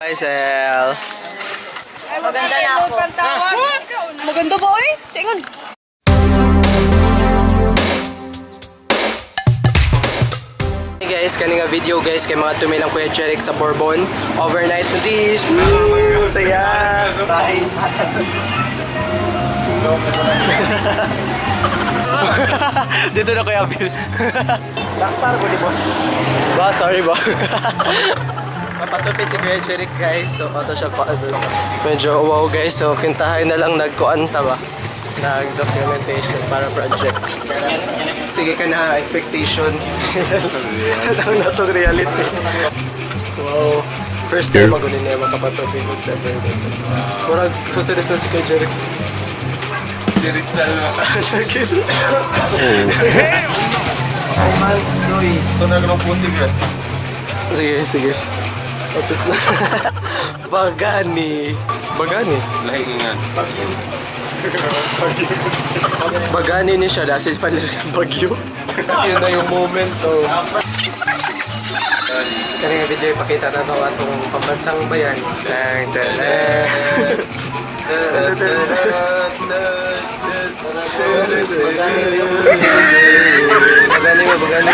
Hi, Sel. Maganda na ako. Maganda ba, oy? Tingon. Hey guys, kani nga video guys kay mga tumilang Kuya Jeric sa Bourbon. Overnight to this. Woo! Saya! Bye! Dito na Kuya Bill. Daktar ko di boss. Ba, sorry ba? Mapatupi si Kuya Jeric guys. So, ato siya pa. Medyo wow guys. So, kintahay na lang nagkuan ta ba? Nag-documentation para project. Sige ka na, expectation. Ang natong reality. Wow. First time ako din niya makapatupi ko ever. Murag, gusto na si Kuya Jeric. Si Rizal na. Oh, man, Roy. Ito na ng pusing eh. Sige, sige. Tapos na. Bagani. Bagani? Lahi nga. Bagani ni siya dahil pa bagyo. Yun na yung moment, oh. Kani nga video ipakita na to atong pambansang bayan. Tang tang tang. Bagani mo, bagani.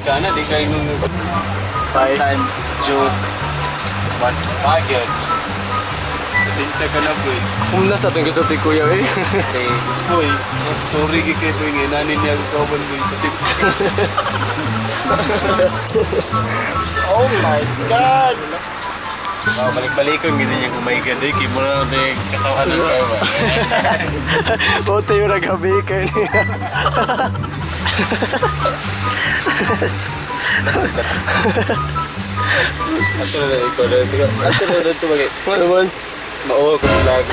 Kana di kayo nung Bye. times joke. But bagay. Pasensya ka na boy. Kumna sa atong gusto ti kuya eh. Boy, sorry kay kay boy nga nanin niya ang kauban boy. Pasensya ka. Oh my God! Wow, balik-balikon gini niya kung may ganda. Kaya mo na natin katawanan kayo ba? Buti yung nagabi kayo niya. Ato na lang ikaw na. Ato na lang ito bagay. Ano man? Mauwa ko sa vlog.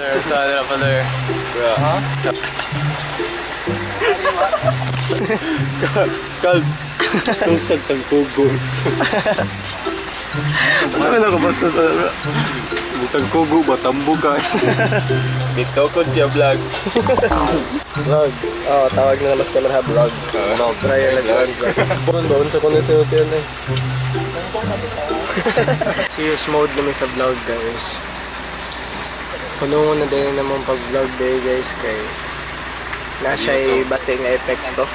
Sir, sa na pala. Bro. Calves. Tusag tangkugo. Ano na ko basta sa Tangkugo ba? Tambo ka. Dito ko siya vlog. Vlog. Oh, tawag na naman sa camera vlog. Vlog. Try lang vlog. Bon, bon sa kuno sa yun eh. Serious mode naman sa vlog guys. Kuno na din naman pag vlog day guys kay na siya Seryoso. bate nga epekto.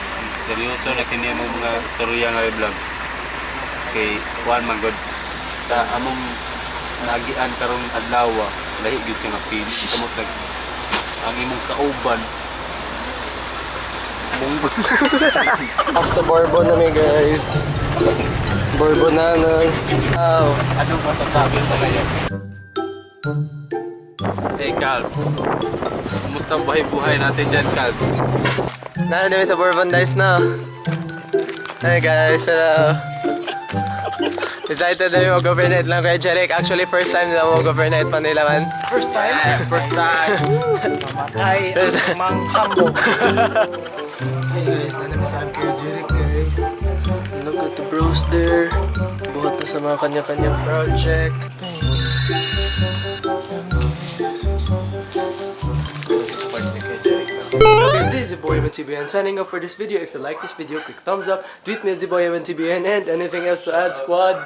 Seryoso na kini mo mga istorya nga vlog. Kay Juan man god sa among naagian karong adlaw lahi gyud siya nga feeling kamot nag ang imong kauban mong Off the Bourbon na mi guys. Bourbon na na. Wow. Anong masasabi sa ngayon? Hey, Calves. Kumusta ang buhay-buhay natin dyan, Calves? Nara namin sa Bourbon guys na. Hey guys, hello. Excited na yung mag-overnight lang kay Jeric. Actually, first time na mag-overnight Manila man. First time? First time! Mamatay First ang manghambo. Hey guys, nanamin sa akin kay Jeric guys. Look at the bros there. Buhat na sa mga kanya-kanyang project. Okay, this is Boy MNTBN signing off for this video. If you like this video, click thumbs up, tweet me at ZBoyMNTBN, and anything else to add, squad?